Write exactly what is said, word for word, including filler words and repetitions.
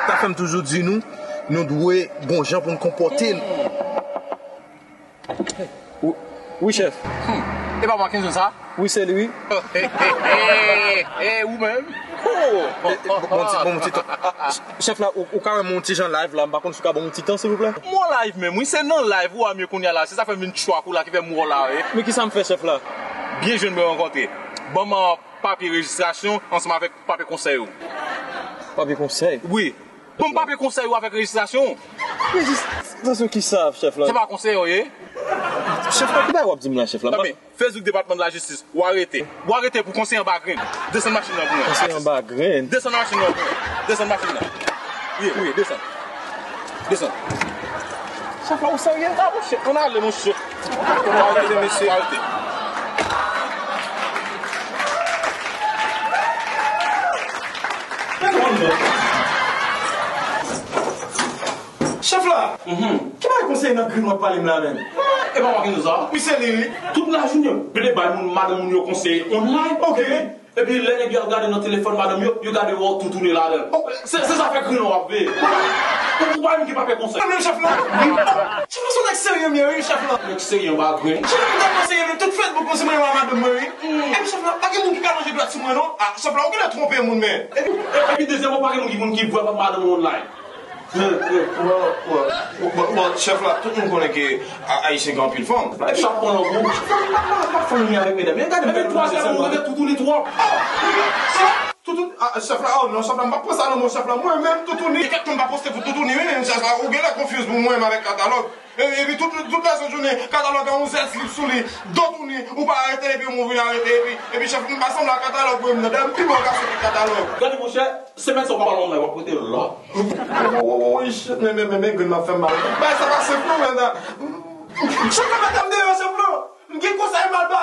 Sa fè m toujou di nou, nou dwe gon jan pou n konpòte n. Wi, wi, chèf. Hmm. E pa Mackenson sa? Wi, se li, wi. E, ou menm? Oh! E, e, bon, bon, ti, bon, ti tan. Chèf la, ou, ou ka wè m yon ti jan live la, m pa konn si ou ka ban m yon ti tan, silvouplè? M an live menm, wi, se nan live ou a m ye kounye a la, se sa fè m vin tchwa kou la ki fè m wè w la, wi. Men kisa m fè, chèf la? Byen jwenn mwen rankontre. Ban m, ah, papye rejistrasyon ansanm avèk papye konsèy ou. Papye konsèy? Wi. Bon, m pa pe konsèy ou avèk rejistrasyon. Rejis-, rejistrasyon kisa, chèf la? Se pa konsèy ou ye? Chèf la, ki bagay w ap di m la, chèf la? Tanpri, Facebook Depatman de la Jistis, ou arete. Ou arete pou konsèy anba grenn. Desann machin nan pou mwen. Konsèy anba grenn? Desann machin nan pou mwen. Desann machin nan. Wi, wi, desann. Desann. Chèf la, ou serye? Ah, monchè, ann ale, monchè. Arete, mesye, arete. Chèf la, ki bagay konsèy nan grenn w ap pale m la menm? E pa Mackenson sa? Wi, se li, wi. Tout lajounen, yo plede bay moun, madanm moun yo konsèy online. Ok. Epi lè nèg yo al gade nan telefòn madanm yo, yo gade wè w toutouni ladan l. Oh, se, se zafè grenn w ap veye. Ou, ou pa menm ki pa fè konsèy. Non, non, chèf la. Chèf la, se yon nèg serye m ye, wi, chèf la. Nèg serye anba grenn. Chèf la, m tèlman serye, men tout Facebook mwen se mwen menm ak madanm mwen, wi. Epi chèf la, pa gen moun ki ka lonje dwèt sou mwen, non. Ah, chèf la, ou genlè twonpe moun, men. Epi, epi dezyèmman, pa gen moun ki, moun ki vwè madanm ou online. Bon, bon, bon, bon, chèf la, tout moun konnen ke a-, Ayisyen gen anpil fanm. Epi sa pran nan gou. Chèf la, m pa, m pa, m pa fanmi avèk medam. Epi twazyèm moun, ou mete toutouni twòp. Toutouni, ah, chèf la, oh non, chèf la, m pa pran sa non, mon chèf la. Mwen menm, toutouni. Kèk moun pa poste pou toutouni, wi, chèf la, ou genlè confuse pou mwen menm avèk katalòg. E, epi tout, tout lèzòt jounen, katalòg an, ou zèz lib sou li, do touni, ou pa arete, epi mwen vin arete, epi, epi chèf, m pa sanble a katalòg, wi, m nan, dayè, m pi bon gason ke katalòg. Gade, monchè, semèn sa w pa pale online, w ap rete la. Wi, wi, wi, wi, shit, men, men, men, men, grenn nan fè m mal. Bay sa pa senp non, men, nan. Chèf la, pa tann deyò, chèf la. M gen konsèy m al ba